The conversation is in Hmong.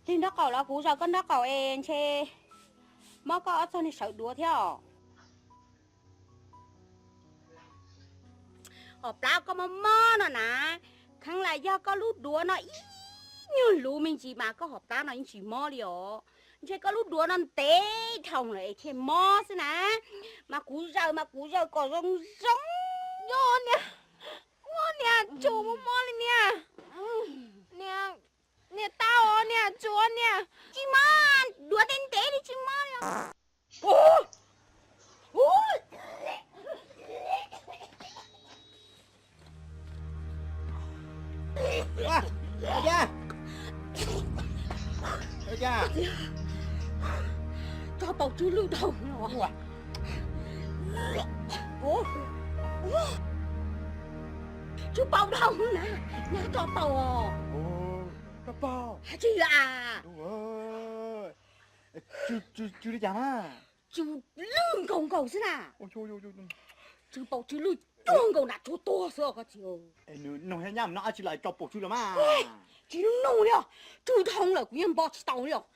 Tig nraub qaum los kuv zaws koj nraub qaum es ntshe mob koj ob txog niag sawv duav thiab os. Hom plab koj mob mob no na, kheev lam yog koj lub duav no ib nyuag luv me ntsis mas koj hom plab no yeej tsis mob li os. Ntshe koj lub duav no ntev dhau lawm es thiaj mob xwb na. Mas kuv zaws mas kuv zaws kom zoo zoo. Nyob niag, ua niag tsuj mob mob li niag. Niag, niag tau os niag, tsuj niag. Tsis mob, duav ntev ntev li tsis mob li os. Tso paus tswv lwj dhau no. Tswv paus dhau na, nyab tso paus os. Tsis a. Tsw li cas na? Tsw lwj nkaus nkaus xwb na. Tsw paus tsw lwj cuag nkaus nram tsuag tuag xwb os koj txiv. Nug thiab nyab no dab tsi los tso paus tsw los mas. Tsis nug li os, tsw dhau lawm kuv yeej npo tsis tau li os.